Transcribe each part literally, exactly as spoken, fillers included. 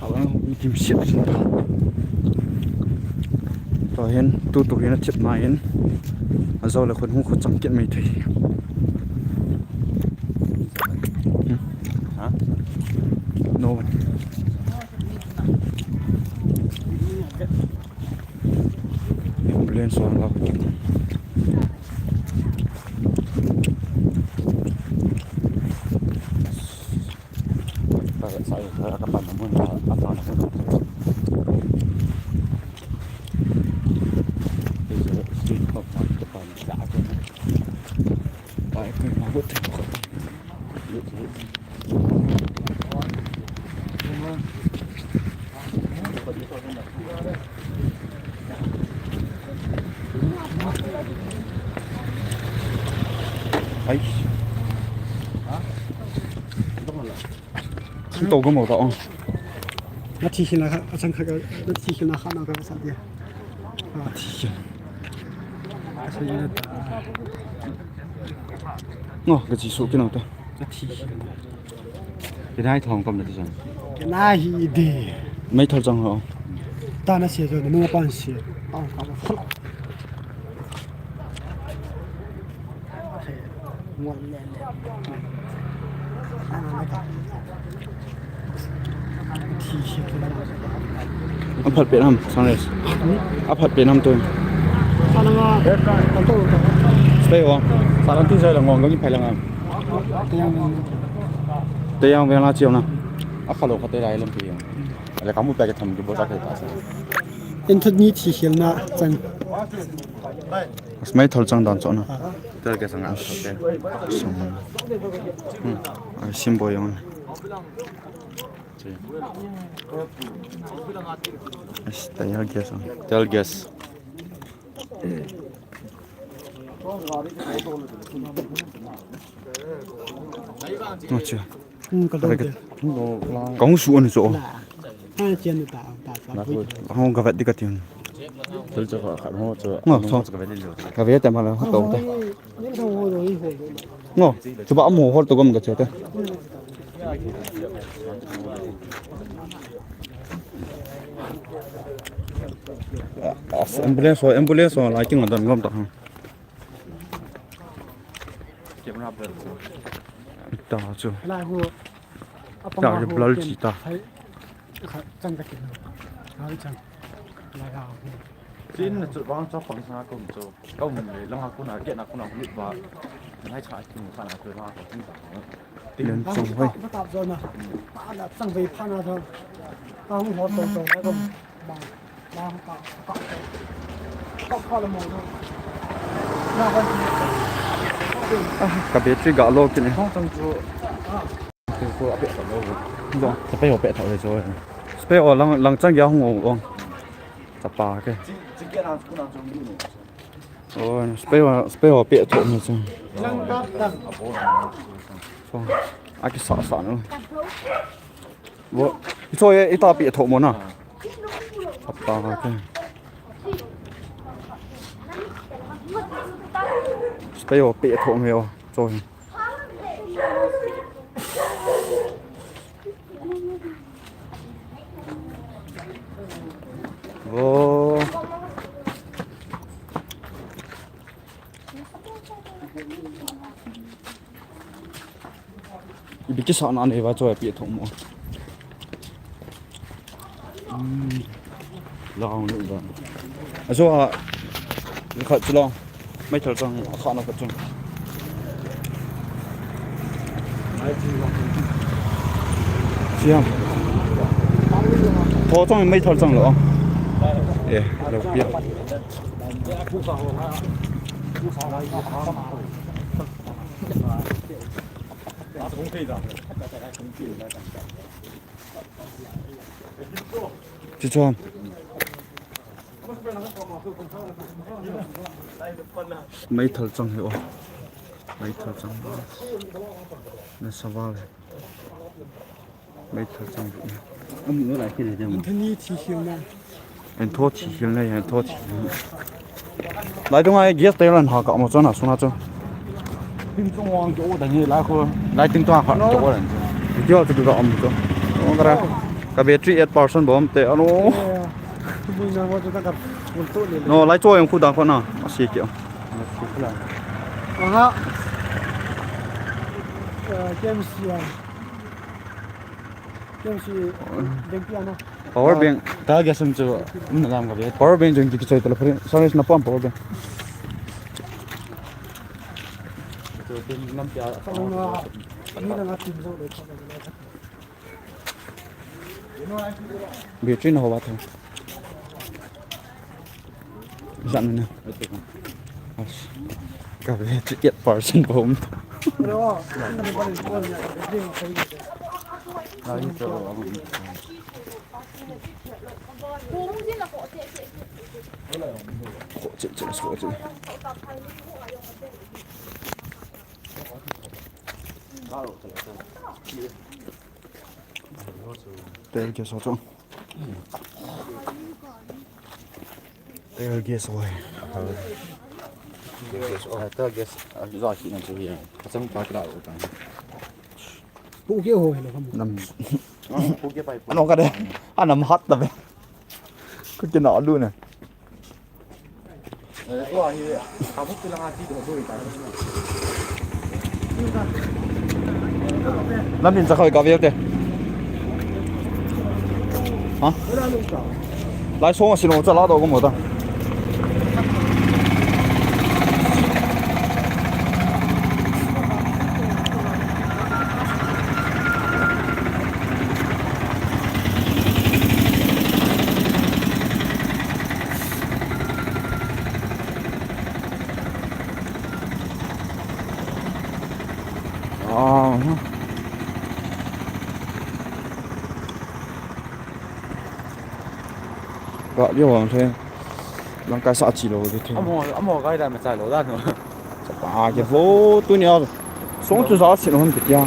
Alang, mi kim siat sin ta. Tua hin, tu tu hin a thip mai in. A zo le khun hung khut chang kit mai thei. Hmm. Ha? No one. Ambulance on la. Ka sa, ka pan na mun, ka pan na mun. Is a street of my Japan. Ba, ka ma go te ko. Ai. Sum to gamo ta ong. Na thi hin la kha, a chang kha ka, na thi hin la kha na ka sa dia. A thi hin. Ka sa dia. Ngo, ka chi su ki nang ta. Na thi hin. Ki nai thong kam na ti san. Ki nai hi de. Mai thol chang ho. Ta na se jo, na ma pan se. Au ka ba. A phat pe nam, sang les. A phat pe nam tu. Spray wa. Saran tu sai la ngong, ngi phai la ngam. Te yang ve la chiu na. A phat lo kha te lai lam pi. Le kamu pe ke tham ki bo ta ke ta sa. En thut ni thi hil na chang. Asmai thol chang dan chona. Tel ke sanga thol ke. Song. Hmm. Ai sim bo yong. As tear gas. Tear gas. Acha. Hmm, ka dong te. Ka hung su an chu. Na. Ha, chen ta, ta, ta. Hung ka vet di ka tin. Tel cha ka, ka hung chu. Ngo, so. Ka vet ta ma la, ka dong te. Ngo, chu ba mo hol to gom ka che te. Ambulance ho, ambulance ho, la king don gom ta. Ta chu. Lai hu. Ta chu blur chi ta. Hai. Kha chang ka kin. Hai chang. Lai ha. Chin na chu bang cha pang sa kum chu. Ka um le langa kuna, gate na kuna lut ba. Lai cha kin sa na chu na kin sa. Len chang hoi. Ba ta zo na. Ba na chang ve pha na tho. Ka hung ho to to na ko. Ba. Ba ka. Ka ka la mo. Na ba. Ah, ka battery ga lo kini. Chang chang chu. Ko a pe ta lo. Lo. Ka pe ho pe ta lo. Spray o lang, lang chang ya hung o. Chapa ke. Oh, spray wa, spray wa pe tho mo chu. So, a ki sa sa no. Bo, i cho ye, i ta pe tho mo na. Chapa ke. Spray wa pe tho mo yo. Cho. Vo. Ipi kisa na nei va cho pi thong mo. Hmm. Long lu ba. Ajo a. Ni khat chu long. Mai thal chang a kha na khat chang. Siam. Tho chang mai thal chang lo. Eh, lo pia. Chi chom. Mai thal chang hi o. Mai thal chang. Na saval. Mai thal chang. Am no lai kile jam. Anthony thi hil na. En tho thi hil na, en tho thi hil na. Lai tu ngai gas te lan ha ka mo chana suna chu. Tin tu ngai ke o da ni lai ko. Lai tin tu ha ka o da ni. Video chu ka am chu. O ka ra. Ka battery eight percent bom te, ano. Tumui na mo ta ka full to le. No, lai cho yang khu da ko na. Asi kyo. Aha. K M C a. K M C bank pi ano. Power bank. Ka gas am chu. Na lam ka be. Power bank jong ki choi tala pare. Sorry, na pom power bank. Chu tin lam pia. Ni na tim zo le. Battery na ho ba thang. Zan na. As. Ka battery eight percent bom. Ko che che ko che. Tel ke so chong. Tel ke so hai. Tel ke so hai, tel ke so. A, za ki nan chu ya. Ka chang pa kila u ta. Pu ke ho he lo kam. Nam. Pu ke pai pu. Ano ka de. Anam hat ta be. Ku ke na lu na. Lam in cha khoi ka vel te. Ha? Lai song a sino cha la do ko mo ta. Ah. Ka dio wang the. Lang kai sa chi lo de the. Amo, amo kai da me chai lo da no. Sa pa ke vo tu ni a. Song chu za sin hon te kya.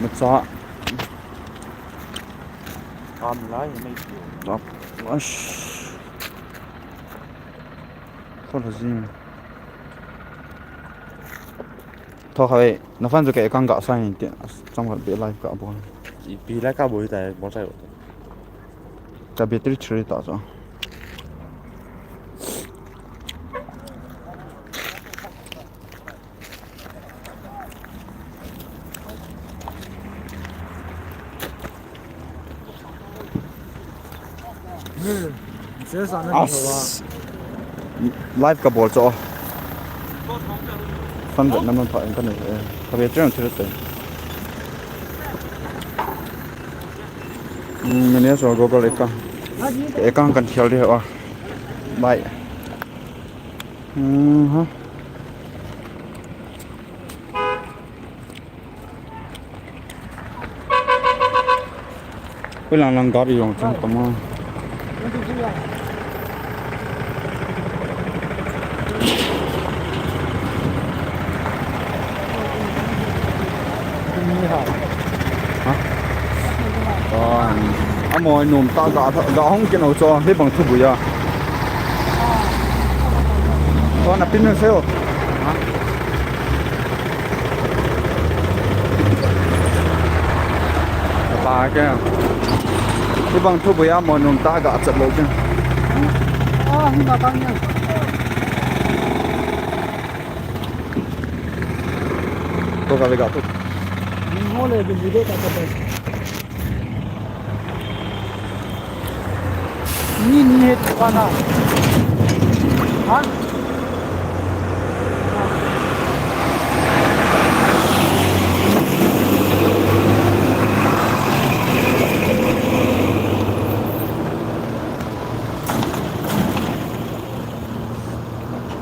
Macha. Kam lai mai ki. Ash. Khol ha jing. Tho khawe, na fan chu ke kang ga sa ni te. Chang khat be live ka bol. Ipi live ka bol ta, bol sai lo. Ka battery three ta chu. As. Live ka bol chu. Fan vet na man pha in ka nei, eh, ka battery ang thil te. Hmm, mane so Google account. Account kan khel di ha. Bye. Hmm, ha. Koi lang lang gari jong chang kama. Ha? Amo nom ta ga, ga hong kino cho, hibang thu buya. Ko na pin seo. Ha? Ba ke. Hibang thu buya mo nom ta ga chat lo ke. Ah, hi ba bang ya. Ko ka ve ga tu. Ni ho le bi de ka ta. Ni ni he tu kana. Ha?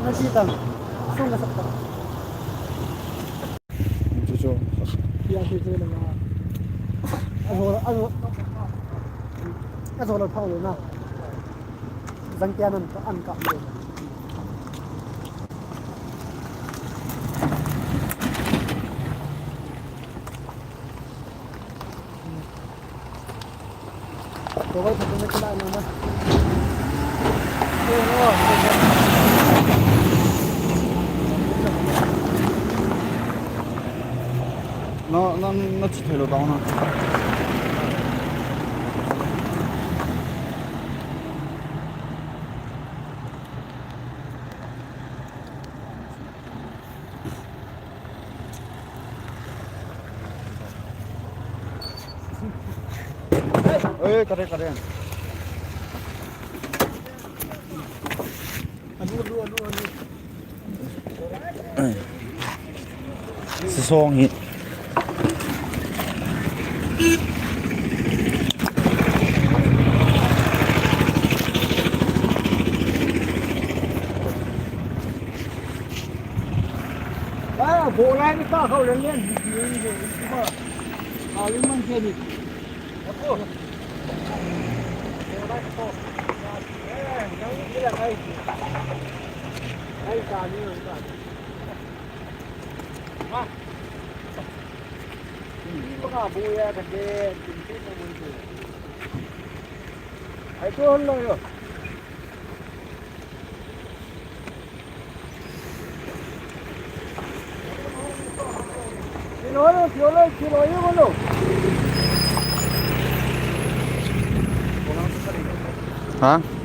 Nasi tang. Sung ka sak tang. Chu chu. Pia chu chu le ma. A zo, a zo. A zo lo phau lo na. Jang tia nan ka an ka lo. Na, na, na, na chi thei lou tao na. Oi, kare, kare. Sisong hi. Ah, bolai ni ka khau len len. Alim man ke ni. Ha?